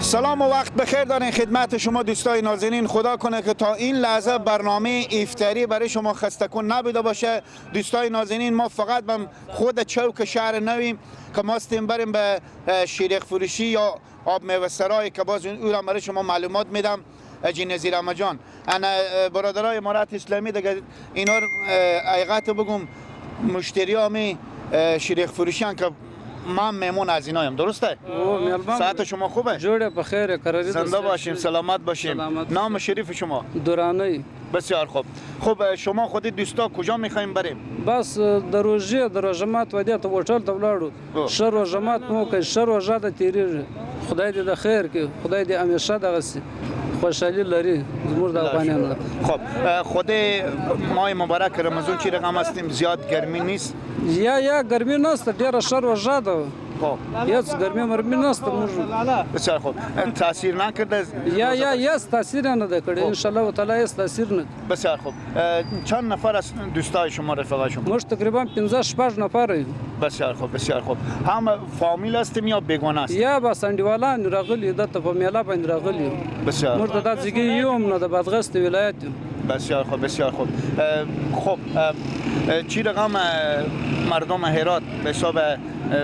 سلام و وقت بخیر دارین خدمت شما دوستای نازنین. خدا کنه که تا این لحظه برنامه افطاری برای شما خسته کن نبوده باشه. دوستای نازنین، ما فقط به خود چوک شهر نویم که ما استیم بریم به شیرخ فروشی یا آب میوه سرای که باز او را برای شما معلومات میدم. اجی نظیر احمد جان، انا برادرای امارت اسلامی دیگه اینا حقیقت بگم مشتری همی شیرخ فروشی هن که من میمون از اینایم، درسته؟ ساعت شما خوبه؟ جوړه په خیر قراری، زنده باشیم، سلامت باشیم. نام شریف شما؟ دورانی. بسیار خوب. خب شما خود دوستا کجا میخوایم بریم؟ بس د روژې د روژه مات ودې ته هوټل ته ولاړو، ښه روژه مات مو وکړ، ښه روژه ده تېرېږي. خدای دې د خیر کړي، خدای دې همیشه دغسې خوشحالي لري زموږ د افغانانو. خب خود ماه مبارک رمضان چی رقم هستیم؟ زیاد گرمی نیست؟ یا ګرمي نشته، ډېره ښه روژه ده. خب هیڅ ګرمي مرمي نشته موږ. بسیار خوب. تاثیر نکرده؟ یا هیڅ تاثیر نه ده کړی، ان شاء الله تعالی هیڅ تاثیر نه. بسیار خوب. چند نفر از دوستای شما، رفقای شما؟ موږ تقریبا 15 شپږ نفر یو. بسیار خوب، بسیار خوب. هم فامیل هستیم یا بیگانه هستیم؟ یا بس انډیوالان راغلي، دلته په میله باندې راغلي یو. بسیار. موږ د دا ځای یو هم نه، د بادغیس د ولایت یو. بسیار خوب، بسیار خوب. خب چی رقم مردم هرات به حساب؟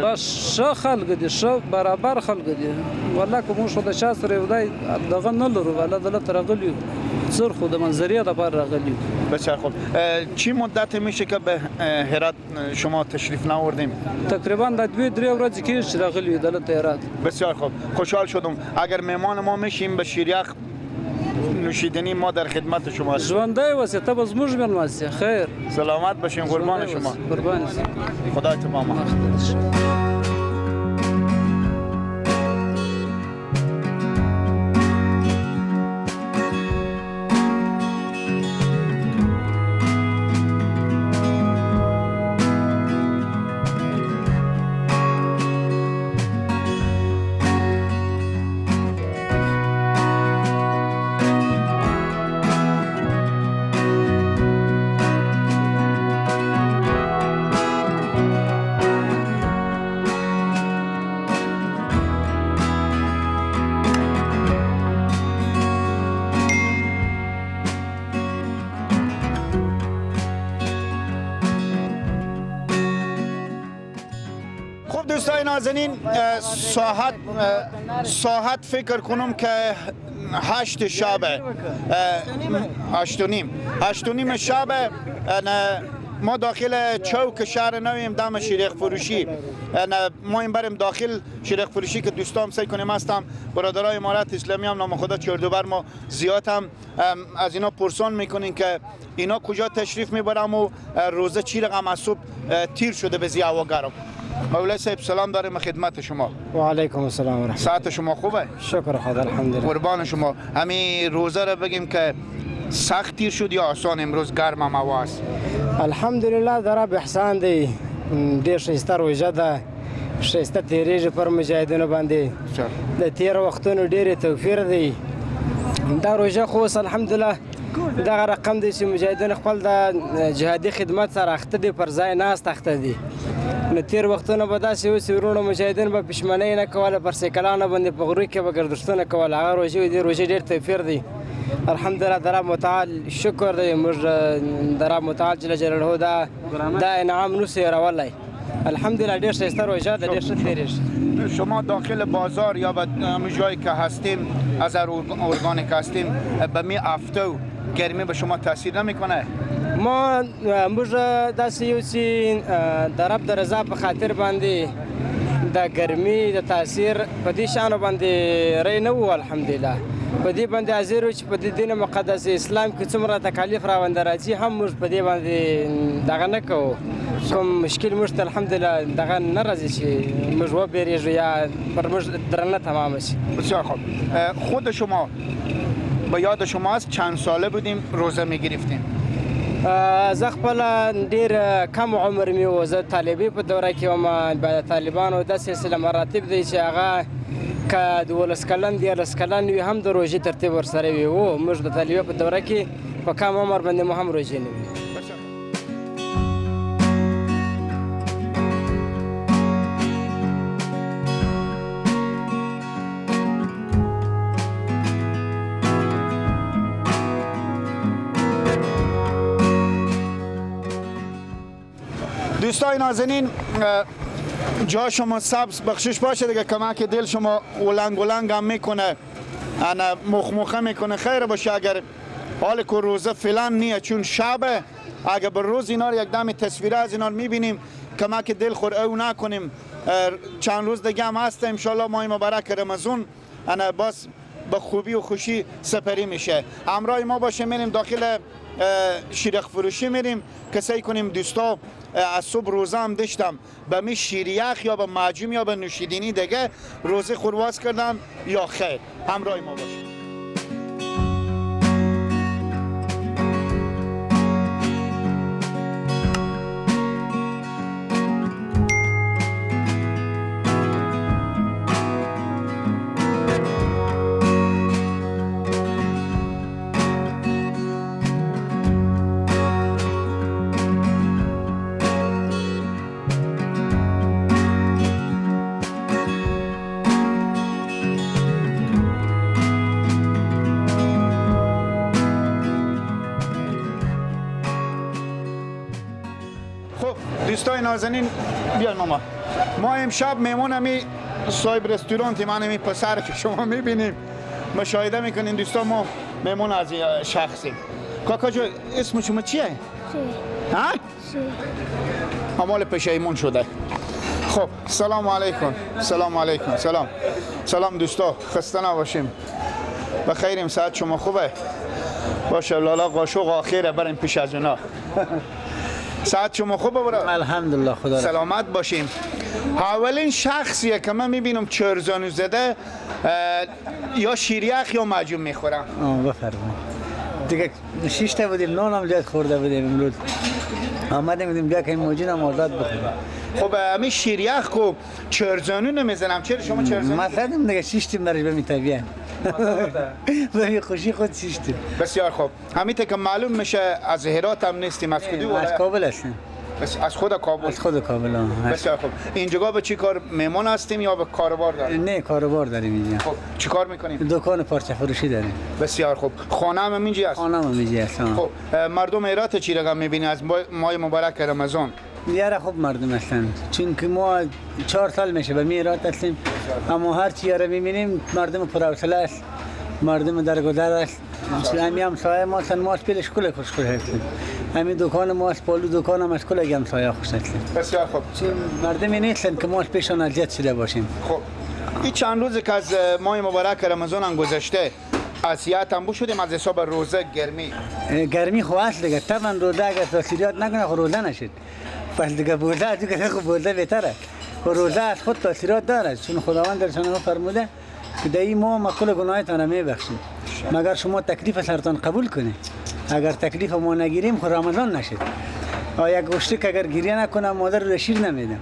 بس ښه خلک دي، ښه برابر خلک دي. والله که موږ خو د چا سره یو ځای دغه نه لرو، والله دلته راغلي یو، څر خو د منظرې دپاره راغلي یو. بسیار خوب. چی مدت میشه که به هرات شما تشریف نآوردیم؟ تقریبا د دوې درې ورځې کېږي چې راغلي یو دلته هرات. بسیار خوب، خوشحال شدم. اگر مهمان ما میشیم به شیریخ نوشیدنی ما در خدمت شما هستیم. ژوندی اوسې، ته به زموږ مېلمه سې. خیر، سلامت باشین، قربان شما. قربان خدای ته ما. دوستای نازنین، ساعت فکر کنم که 8 شب، 8:30 شب ما داخل چوک شهر نویم دم شیرخ فروشی. ما این بریم داخل شیرخ فروشی که دوستام سعی کنیم هستم، برادرای امارت اسلامی هم نام خدا چردوبر ما زیاد هم از اینا پرسان میکنین که اینا کجا تشریف میبرم و روزه چی رقم از صبح تیر شده به هوا گرم. مولای صاحب سلام داریم خدمت شما. و علیکم السلام و رحمت. ساعت شما خوبه؟ شکر خدا، الحمدلله. قربان شما. همین روزه رو بگیم که سخت تیر شد یا آسان؟ امروز گرم هم هوا است. الحمدلله د رب احسان دی، ډېر ښایسته روژه ده، ښایسته تېرېږي پر مجاهدینو باندې. د تېرو وختونو ډېر توفیر دی. دا روژه خو اوس الحمدلله دغه رقم دی چې مجاهدین خپل د جهادي خدمت سره اخته دي، پر ځای ناست اخته دي. نو تېر وختونه به داسې و چې وروڼو مجاهدین به پښمنۍ نه کوله، پر سیکلانو باندې په غرو کې به ګردښتونه کوله. هغه روژې دي، روژې ډېر توفیر دی. الحمدلله د رب متعال شکر دی، موږ د رب متعال جل جلاله دا انعام نسو هېرولی. الحمدلله ډېر ښایسته روژه ده، ډېر ښه تېرېږي. شما داخل بازار یا به جایی که هستیم، از ارگانی که هستیم، به می افتو گرمی به شما تاثیر نمیکنه؟ ما موږ داسې یو چې د رب د رضا په خاطر باندې د ګرمي د تاثیر په دې شانو باندې ری نه وو. الحمدلله په دې باندې حاضر و چې په دې دین مقدس اسلام کې څومره تکالیف را باندې راځي، هم موږ په دې باندې دغه نه کوو. کوم مشکل موږ ته الحمدلله دغه نه راځي چې موږ وبېرېږو یا پر موږ درنه تمامه شي. بسیار خوب. خود شما به یاد شما است چند ساله بودیم روزه میگرفتیم؟ زه خپله ډېر کم عمر مې و، زه طالبي په دوره کې وم. د طالبانو دا سلسله مراتب دی چې هغه که 12 کلن 13 کلن وي هم د روژې ترتیب ورسره وي. و موږ د طالبي په دوره کې په کم عمر باندې مو هم روژې نه وي. دوستای نازنین جا شما سبز بخشش باشه دیگه، کمک دل شما ولنگ ولنگ هم میکنه، انا مخمخه میکنه. خیر باشه اگر حال که روزه فعلا نیه چون شبه، اگر به روز اینا رو یک دم تصویره از اینا رو میبینیم کمک دل خور او نکنیم. چند روز دیگه هم هست انشالله ماه مبارک رمضان انا باز به خوبی و خوشی سپری میشه. همراه ما باشه، میریم داخل شیرخ فروشی میریم که سعی کنیم دوستا از صبح روزه هم داشتم به می شیریخ یا به معجون یا به نوشیدنی دیگه روزه خورواز کردم یا خیر. همراه ما باشه. دوستای نازنین بیان ماما، ما امشب مهمون همی صاحب رستوران من همی پسر که شما میبینیم مشاهده میکنین دوستا، ما مهمون از شخصیم. کاکا جو اسم شما چیه؟ ها؟ همال پشیمون شده. خب سلام علیکم. سلام علیکم. سلام سلام دوستا، خسته نباشیم، بخیریم. ساعت شما خوبه؟ باشه لالا قاشق آخیره بریم پیش از اونا. ساعت شما خوبه برا؟ الحمدلله خدا سلامت باشیم. اولین شخصیه که من میبینم چرزانو زده یا شیریخ یا معجون میخورم. بفرمایید. دیگه شش تا بودیم، نان هم زیاد خورده بودیم امروز. آمدیم بودیم بیا که این موجود هم آزاد بخوریم. خب همین شیریخ کو چرزانو نمیزنم، چرا شما چرزانو؟ ما زدیم دیگه شش تیم برش به میتابیان. به خوشی خود شش تیم. بسیار خوب. همین که معلوم میشه از هرات هم نیستیم، از کدوم؟ از کابل هستیم. از خود کابل. از خود کابل. بسیار خوب. اینجا به چی کار مهمان هستیم یا به کاروبار داریم؟ نه کاروبار داریم اینجا. خب چی کار میکنیم؟ دکان پارچه فروشی داریم. بسیار خوب. خانه هم اینجا هست؟ خانه هم اینجا هست. خب مردم هرات چی رقم میبینی از ماه مبارک رمضان؟ یاره خوب مردم هستند، چون که ما 4 سال میشه به هرات هستیم، اما هر چی یاره میبینیم مردم پرحوصله است، مردم درگذر است. همی همسایه ما هستند، ما از پیلش کل خوش هستیم. همین دکان ما از پالو دکان هم از کل همسایه خوش هستیم. بسیار خوب. چون مردمی نیستند که ما از پیشان اذیت شده باشیم. خب این چند روز که از ماه مبارک رمضان هم گذشته اذیت هم شدیم از حساب روزه گرمی. گرمی خو هست دیگه، طبعا روزه اگر تاثیرات نکنه خو روزه نشد. پس دیگه بوده از دیگه خو بوده بهتره. روزه از خود تاثیرات داره، چون خداوند در شانه فرموده که در این ماه ما کل گناهتان میبخشیم، مگر شما تکلیف سرتان قبول کنید. اگر تکلیف ما نگیریم خود رمضان نشد. یک گوشتی که اگر گریه نکنه مادر رو شیر نمیده.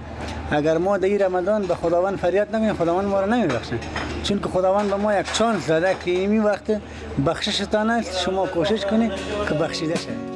اگر ما در این رمضان به خداوند فریاد نکنیم خداوند ما رو نمیبخشه، چون که خداوند به ما یک چانس داده که این وقت بخششتان است، شما کوشش کنید که بخشیده شود.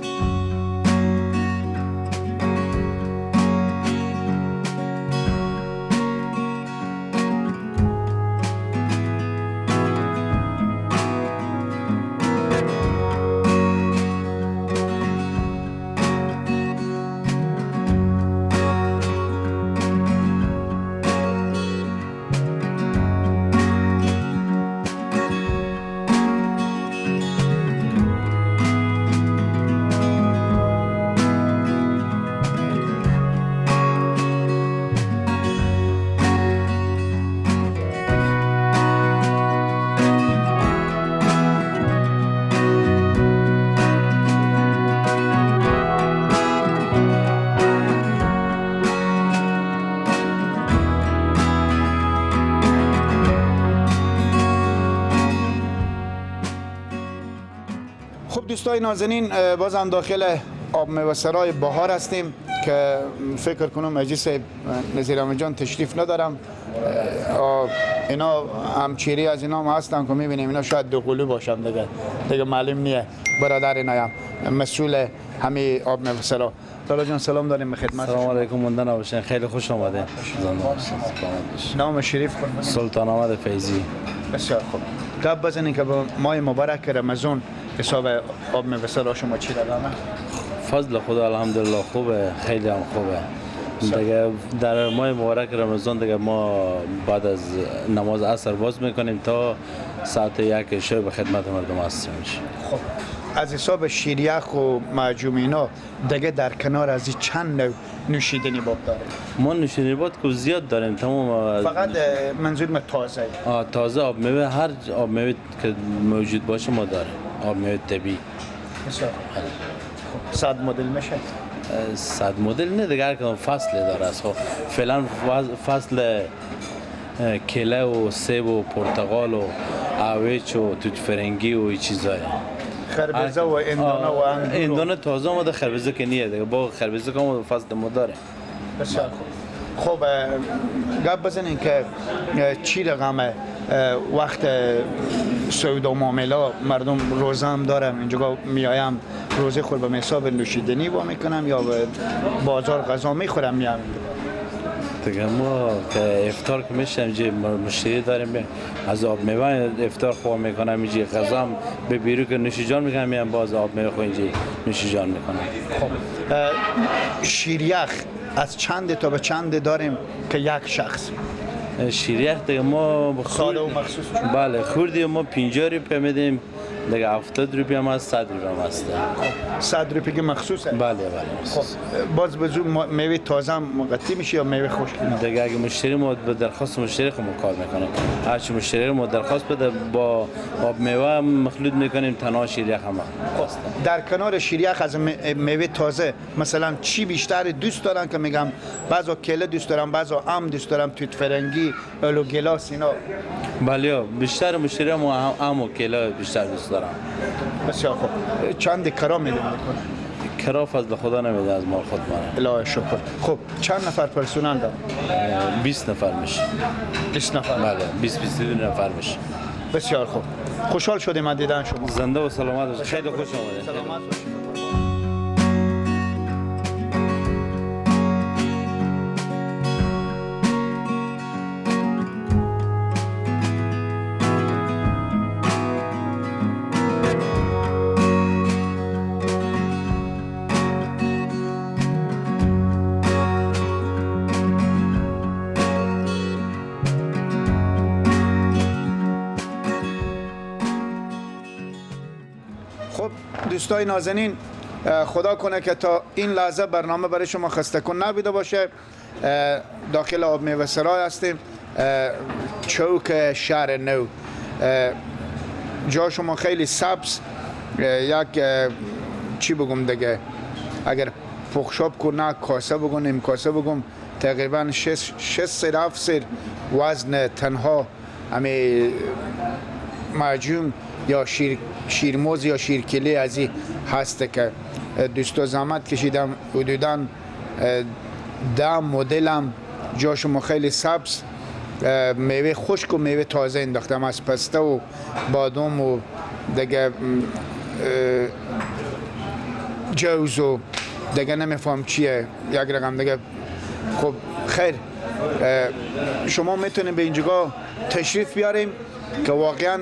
دوستای نازنین بازم داخل آب میوه سرای بهار هستیم که فکر کنم مجلس نظیر جان تشریف ندارم. اینا همچیری از اینا هم هستن که میبینیم اینا شاید دو قلو باشم دیگه معلوم نیه. برادر اینا هم مسئول همه آب میوه سرا. لالا جان سلام داریم به خدمت. سلام علیکم، مونده نباشین، خیلی خوش آمده. نام شریف سلطان احمد فیضی. بسیار خوب. گپ بزنین که با ماه مبارک رمضان حساب آب میوه سرا شما چی رقمه؟ فضل خدا الحمدلله خوبه، خیلی هم خوبه. دیگه در ماه مبارک رمضان دیگه ما بعد از نماز عصر باز میکنیم تا ساعت 1 شب به خدمت مردم هستیم. خب از حساب شیریخ و معجون اینا دیگه در کنار از چند نوع نوشیدنی باب داره؟ ما نوشیدنی باب که زیاد داریم تمام. فقط منظور ما تازه. تازه آب میوه، هر آب میوه که موجود باشه ما داریم، آب میوه طبیعی. بسیار خب 100 مدل میشه؟ 100 مدل نه دیگه، هر کدام فصل داره. از خب فعلا فصل کله و سیب و پرتقال و اویچ و توت فرنگی و این چیزای. خربزه و اندانه و انگور. اندانه تازه آمده، خربزه که نیه دیگه، با خربزه که آمده فصل ما داره. بسیار خوب. خب گپ بزنین که چی رقم وقت سودا معامله مردم روزه هم دارم اینجا میایم روزه خور به حساب نوشیدنی با میکنم یا به بازار غذا میخورم میام؟ دیگه ما که افطار که میشه اینجا مشتری داریم، از آب میوه افطار خور میکنم، اینجا غذا هم به بیرو که نوشی جان میکنم، میام باز آب میوه خو اینجا نوشی جان میکنم. خب شیریخ از چند تا به چند داریم که یک شخص؟ شیریخ دیگه ما ساده و مخصوص. بله خوردی ما 50 روپیه میدیم دیگه، 70 روپیه هم هست، 100 روپیه هم هست. خب 100 روپیه که مخصوصه؟ بله بله. خب باز به زور میوه تازه هم مقطی میشه یا میوه خشک؟ دیگه اگه مشتری ما به درخواست مشتری خود ما کار میکنیم، هرچی مشتری ما درخواست بده با آب میوه مخلوط میکنیم، تنها شیریخ هم. خب در کنار شیریخ از میوه تازه مثلا چی بیشتر دوست دارن که میگم بعضا کله دوست دارم، بعضا ام دوست دارم، توت فرنگی، الو گلاس اینا؟ بله بیشتر مشتری ما ام و کله بیشتر دوست دارم. بسیار خوب. چند کرا میدیم میکنه؟ کرا فضل خدا نمیده، از مال خود مانه. الهی شکر. خب چند نفر پرسنل دارم؟ 20 نفر میشه. 20 نفر؟ بله 20 22 نفر میشه. بسیار خوب. خوشحال شدیم از دیدن شما. زنده و سلامت باشید. خیلی خوش آمدید. سلامت باشید. دوستای نازنین، خدا کنه که تا این لحظه برنامه برای شما خسته کن نبوده باشه. داخل آب میوه سرای هستیم، چوک شهر نو. جا شما خیلی سبز، یک چی بگم دیگه، اگر پخشاب کنه کاسه بگم نیم کاسه بگم، تقریبا 6 سیر 7 سیر وزن تنها همی معجون یا شیرموز یا شیرکلی از این هست که دوستا زحمت کشیدم. حدوداً 10 مدلم جا شما خیلی سبز، میوه خشک و میوه تازه انداختم، از پسته و بادام و دیگه جوز و دیگه نمیفهم چیه یک رقم دیگه. خب خیر، شما میتونید به اینجا تشریف بیاریم که واقعا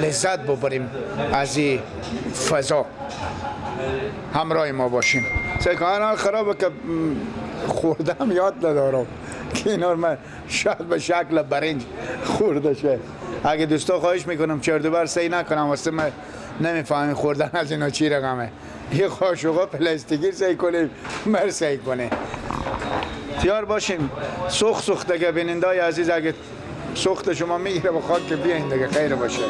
لذت ببریم از این فضا. همراه ما باشیم. سکان خرابه که خوردم یاد ندارم که اینا من شاید به شکل برنج خورده شه. اگه دوستا خواهش میکنم چردوبر سعی نکنم، واسه من نمیفهمم خوردن از اینا چی رقمه. یه قاشقا پلاستیکی سعی کنیم مر سعی کنه. تیار باشیم. سوخت سوخت دیگه بینندای عزیز، اگه سوخت شما میگیره با خاک که بیاین دیگه، خیر باشه.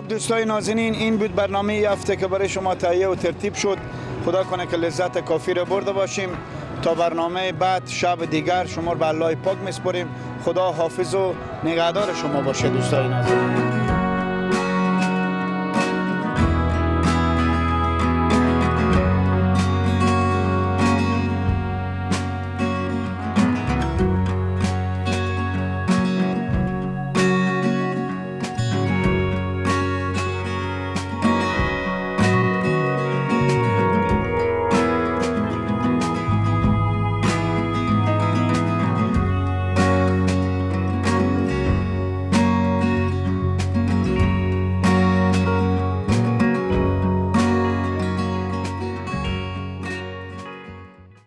دوستای نازنین، این بود برنامه هفته که برای شما تهیه و ترتیب شد. خدا کنه که لذت کافی را برده باشیم. تا برنامه بعد شب دیگر شما رو به الله پاک میسپاریم. خدا حافظ و نگهدار شما باشه دوستای نازنین.